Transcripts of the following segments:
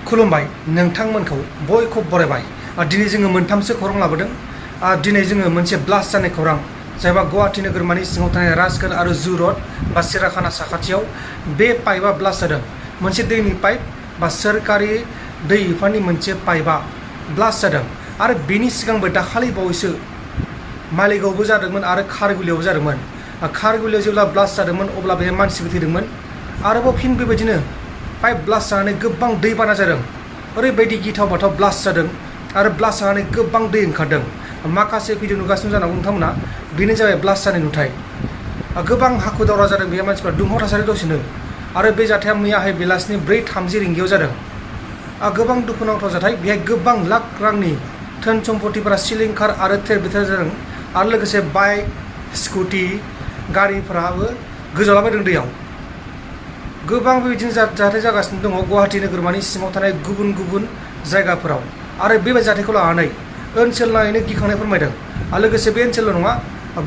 खुलुमबाय नोंथांमोनखौ बयखौ बरायबाय। दिनै जोङो मोनथामसो खौरां लाबोदों। दिनै जोङो मोनसे ब्लास्ट जानाय खौरां जायबा गुवाहाटी नोगोरमानि सिङाव थानाय राजघाट आरो जु रड बा सिराखाना साखाथियाव बे पाइपआ ब्लास्ट जादों। मोनसे दैनि पाइप बा सोरखारि दै बिफाननि मोनसे पाइपआ ब्लास्ट जादों आरो बेनि सिगांबो दाखालि बावैसो मालिगावबो जादोंमोन आरो खारगुलियावबो जादोंमोन। खारगुलियाव जेब्ला ब्लास्ट जादोंमोन अब्ला बे मानसिबो थैदोंमोन। आरोबाव फिन बेबायदिनो पाइप ब्लास्ट जानानै गोबां दैबाना जादों। ओरैबायदि गिथाव बाथाव ब्लास्ट जादों आरो ब्लास्ट जानानै गोबां दै ओंखारदों। माखासे भिडिअ नुगासिनो जानांगौ नोंथांमोना। बेनो जाबाय ब्लास्ट जानाय नुथाय। गोबां हाखु दावरा जादों बेहाय मानसिफ्रा दुंहाव थासारि दसेनो। आरो बे जाथाया मैयाहाय बेलासिनि 4:30 रिंगायाव जादों। गोबां दुखुनांथाव जाथाय। बेहाय गोबां लाख रांनि धोन सम्पतिफोरा सिलिंखार आरो थेर बेथेर जादों आरो लोगोसे बाइक स्कुटि गारिफोराबो गोजावलाबायदों दैयाव। गोबां बेबायदिनो जाथाय जागासिनो दङ गुवाहाटी नोगोरमानि सिङाव थानाय गुबुन गुबुन जायगाफोराव। आरो बेबायदि जाथायखौ लानानै ओनसोल नाङैनो गिखांनाय फोरमायदों। लोगोसे बे ओनसोलल' नङा,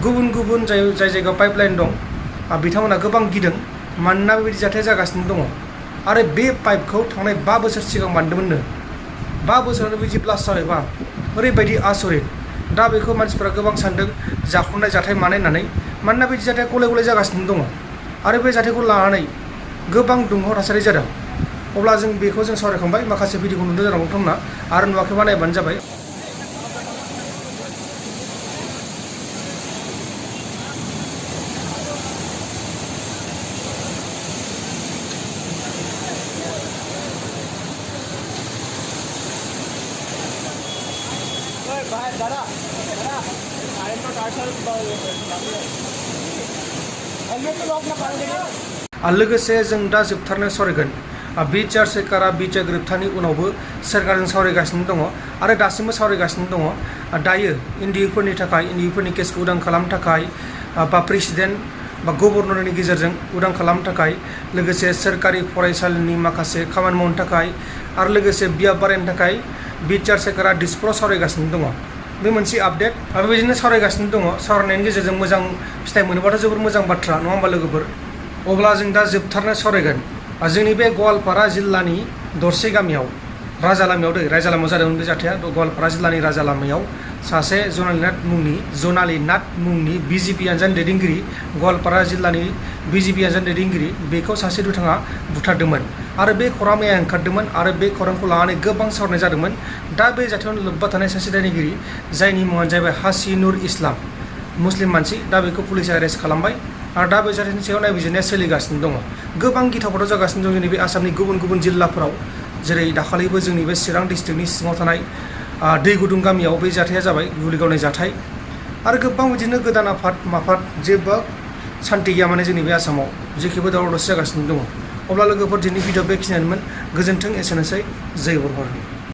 गुबुन गुबुन जाय जायगायाव पाइपलाइन दं बिथांमोना गोबां गिदों। मानोना बेबायदि जाथाया जागासिनो दङ। आरो बे पाइपखौ थांनाय 5 बोसोर सिगां बानायदोंमोननो। 5 बोसोरावनो बिदि ब्लास्ट जाबायबा ओरैबायदि आसरित। दा बेखौ मानसिफ्रा गोबां सानदों जाखांनाय जाथाय मानाय होननानै। मानोना बिदि जाथाया गले गले जागासिनो दङ आरो बे जाथायखौ लानानै गोबां दुंहाव थासारि जादों। अब्ला जों बेखौ सावरायखांबाय। माखासे भिडिअखौ नुदों जानांगौ नोंथांमोना आरो नुवाखैबा नायबानो जाबाय। लोगोसे जों दा जोबथारनो सावरायगोन बिटिआर सोरखारा बिटिआर गोरोबथानि उनावबो सोरखारजों सावरायगासिनो दङ आरो दासिमबो सावरायगासिनो दङ। दायो इन्डिफोरनि थाखाय इन्डिफोरनि केसखौ उदां खालामनो थाखाय बा प्रेसिडेन्ट बा गभर्नरनि गेजेरजों उदां खालामनो थाखाय, लोगोसे सोरखारि फरायसालिनि माखासे खामानि मावनो थाखाय आरो लोगोसे बियाब बारायनो थाखाय बिटिआर सोरखारा दिसपुराव सावरायगासिनो दङ। बे मोनसे आपडेट। बेबायदिनो सावरायगासिनो दङ। सावरायनायनि गेजेरजों मोजां फिथाइ मोनोबाथ' जोबोर मोजां बाथ्रा, नङा होमबा लोगोफोर? अब्ला जों दा जोबथारनो सावरायगोन जोंनि बे गवालपारा जिल्लानि दरसे गामियाव राजा लामायाव राजा लामायाव जादोंमोन बे जाथाया। गवालपारा जिल्लानि राजा लामायाव सासे जनालि नाथ मुंनि बिजेपि आनजाद दैदेनगिरि, गवालपारा जिल्लानि बिजेपि आनजाद दैदेनगिरि, बेखौ सासे दुथाङा बुथारदोंमोन आरो बे खौरां मैया ओंखारदोंमोन आरो बे खौरांखौ लानानै गोबां सावरायनाय जादोंमोन। दा बे जाथायावनो लोब्बा थानाय सासे दायनिगिरि जायनि मुङानो जाहैबाय हासिनुर इस्लाम, मुस्लिम मानसि। दा बेखौ पुलिसा एरेस्ट खालामबाय आरो दा बे जाथायनि सायाव नायबिजिरनाया सोलिगासिनो दङ। गोबां गिथाव बाथाव जागासिनो दं जोंनि बे आसामनि गुबुन गुबुन जिल्लाफोराव। जेरै दाखालिबो जोंनि बे चिरां डिस्ट्रिक्टनि सिङाव थानाय दै गुदुं गामियाव बे जाथाया जाबाय, गुलि गावनाय जाथाय। आरो गोबां बिदिनो गोदान आफाद माफाद जेबो सान्थि गैया माने जोंनि बे आसामाव। जेखिबो दावराव दावसि जागासिनो दङ। अब्ला लोगोफोर दिनै भिडिअ बेखिनियानोमोन। गोजोन्थों, एसेनोसै। जय बर' हारिनि।